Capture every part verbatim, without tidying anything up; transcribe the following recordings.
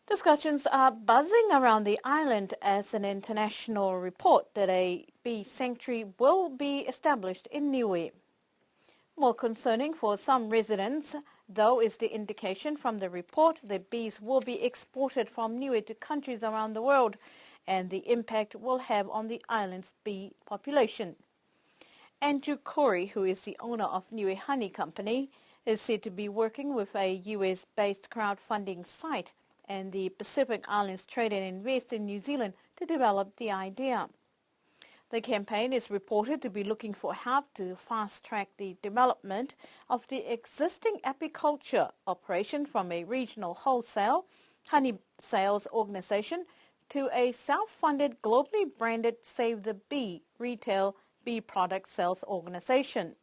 Discussions are buzzing around the island as an international report that a bee sanctuary will be established in Niue. More concerning for some residents, though, is the indication from the report that bees will be exported from Niue to countries around the world, and the impact will have on the island's bee population. Andrew Corey, who is the owner of Niue Honey Company, is said to be working with a U S-based crowdfunding site and the Pacific Islands Trade and Invest in New Zealand to develop the idea. The campaign is reported to be looking for help to fast-track the development of the existing apiculture operation from a regional wholesale honey sales organization to a self-funded, globally branded Save the Bee retail bee product sales organization.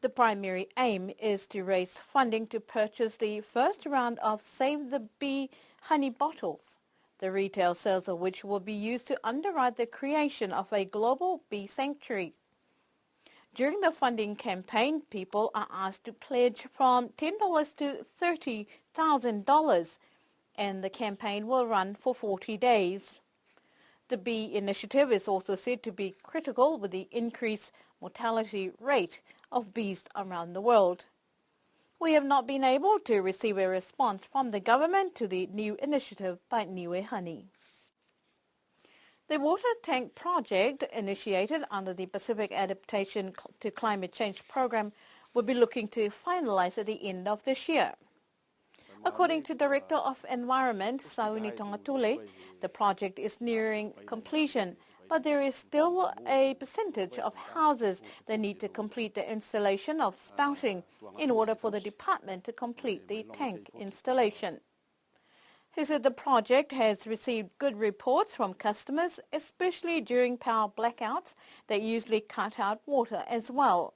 The primary aim is to raise funding to purchase the first round of Save the Bee honey bottles, the retail sales of which will be used to underwrite the creation of a global bee sanctuary. During the funding campaign, people are asked to pledge from ten dollars to thirty thousand dollars, and the campaign will run for forty days. The bee initiative is also said to be critical with the increased mortality rate of bees around the world. We have not been able to receive a response from the government to the new initiative by Niue Honey. The water tank project, initiated under the Pacific Adaptation Cl-, to Climate Change Program, will be looking to finalize at the end of this year. According to Director of Environment, Sauni Tongatule, the project is nearing completion, but there is still a percentage of houses that need to complete the installation of spouting in order for the department to complete the tank installation. He said the project has received good reports from customers, especially during power blackouts that usually cut out water as well.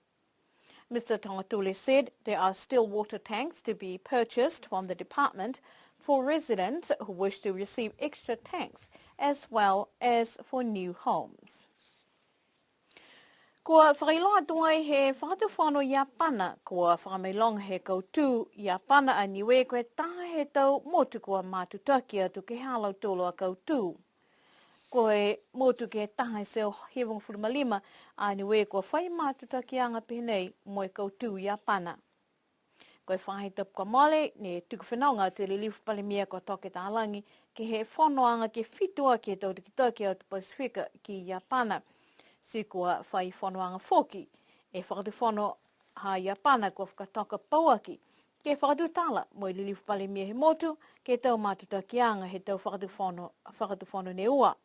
Mister Tongatule said there are still water tanks to be purchased from the department for residents who wish to receive extra tanks, as well as for new homes. Kua fakailoa atu ai he Fakatufono Iapana, kua fakamailoga he kautū Iapana a Niue ko e taha he tau motu kua matutaki atu ke he ha lautolu a kautū. Ko e motu ke taha e teau hivagofulu ma lima a Niue kua fai matutakiaga pehē nei mo e kautū Iapana. Ko e faahi tapu kua mole, ne tuku fenoga atu e Lilifu Palemia ko Toke Talagi ke he fonoaga ke fitu aki he tau takitaki Atu Pasifika ki Iapana. Ti kua fai fonoaga foki e Fakatufono ha Iapana kua fakatoka pauaki ke fakatutala mo e Lilifu Palemia he motu ke he tau matutakiaga he tau fakatufono, fakatufono ne ua.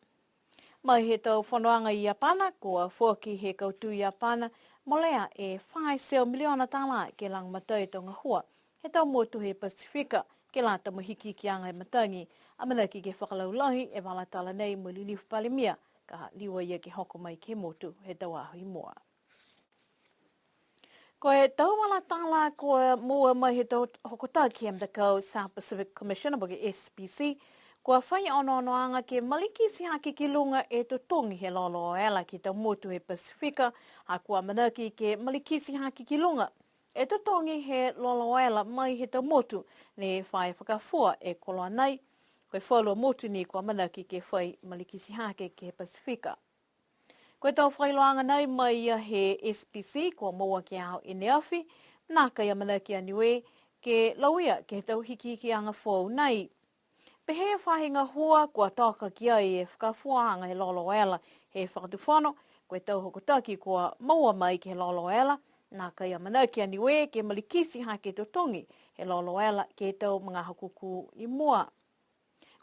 Mai he tau fonoaga i Iapana, kua foaki he kautū Iapana molea e fā e teau miliona tālā ke lagomatai e tau gahua he tau motu he Pasifika ke lata mo e hikihikiaga he matagi, amanaki ke fakalaulahi e vala tala nei mo e Lilifu Palemia, ka liu a ia ke hoko mai ke he motu he tau aho i mua. Ko e tau vala tala kua moua mai he tau hokotaki he matakau South Pacific Commission, po ke S P C, kua fai onoonoaga ke malikiti hake ki luga e totogi he lolo vela ke he tau motu he Pasifika, ha kua amanaki ke malikiti hake ki luga e totogi he lolo vela mai he tau motu ne fa e fakafua e koloa nei. Ko e falu a motu ni kua amanaki ke fai malikiti hake ke he Pasifika. Ko e tau fakailoaga nei mai ia he S P C kua moua ke he aho i neafi, nākai amanaki a Niue ke lauia ke he tau hikihikiaga foou nei. Pehē e faahi gahua kua toka ki ai e fakafuaaga he lolo vela he Fakatufono, ko e tau hokotaki kua moua mai ke he lolo vela, nākai amanaki a Niue ke malikiti hake totogi he lolo vela ke he tau magaaho kūkū i mua.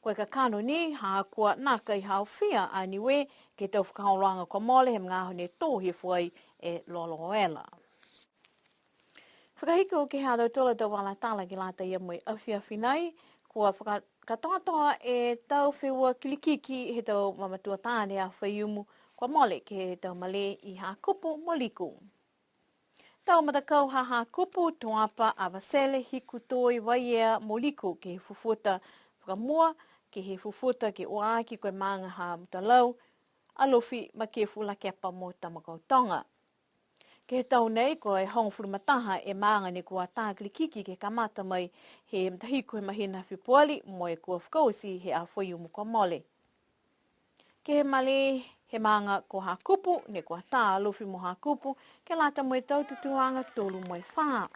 Ko e kakano ni, ha kua nākai haofia a Niue ke he tau fakaholoaga kua mole he magaaho ne tō hifo ai e lolo vela. Fakahiku ke he ha tautolu a tau vala tala ke lata ia mo e afiafi nei, kua fakakatoatoa e tau feua kilikiki he tau mamatua taane a Faiumu kua mole ke he tau malē i Hakupu mo Liku. Tau matakau ha Hakupu, Tuapa, Avatele, Hikutoi, Vaiea mo Liku ke he fufuta fakamua, ke he fufuta ke ua aki ko e maaga ha Mutalau, Alofi, Makefu, Lakepa mo Tamakautoga. Ke he tau nei, ko e hogofulu ma taha e maaga ne kua tā kilikiki ke kamata mai he matahiku he mahina Fepuali, mo e kua fakaoti he aho Faiumu kua mole. Ke he malē he maaga ko Hakupu, ne kua tā Alofi mo Hakupu, ke lata mo e tau tutūaga tolu mo e fā.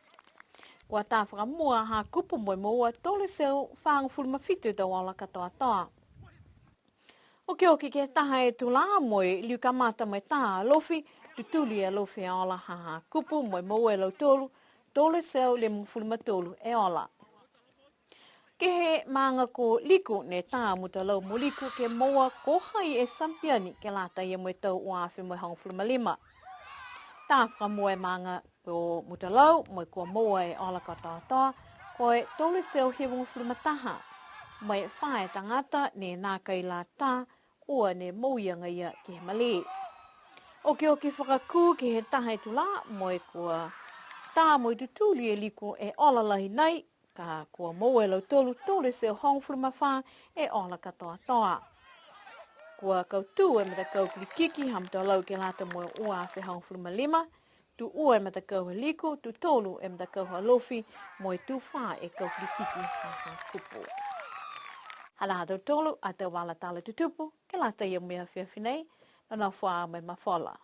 Kua tā fakamua Hakupu mo e moua tolu e teau fāgofulu ma fitu e tau ola katoatoa. Okioki ke he taha e tulā mo e liu kamata mo e tā Alofi, tutuli e Alofi e ola ha Hakupu mo e moua e lautolu, tolu e teau limagofulu ma tolu e ola. Ke he maaga ko Liku, ne tā Mutalau mo Liku ke moua ko hai e samipiani ke lata ia mo e tau ua afe mo e hogofulu ma lima. Tā fakamua e maaga ko Mutalau mo e kua moua e ola katoatoa, ko e tolu e teau hivagofulu ma taha. Mo e fā e tagata ne nākai la tā, ua ne moui agaia ke he malē. Okioki fakakū ke he taha e tulā mo e kua tā mo e tutuli e Liku e ola lahi nai, ka kua moua e lautolu tolu e teau hogofulu ma fā e ola katoatoa. Kua kautū e matakau kilikiki ha Mutalau ke lata mo e ua afe hogofulu ma lima, tū ua e matakau ha Liku, tū tolu e matakau ha Alofi, mo e tū fā e kau kilikiki ha Hakupu. Hanā ha tautolu a tau vala tala tutupu ke lata ia mo e afiafi nei, nonofo ā mo e mafola.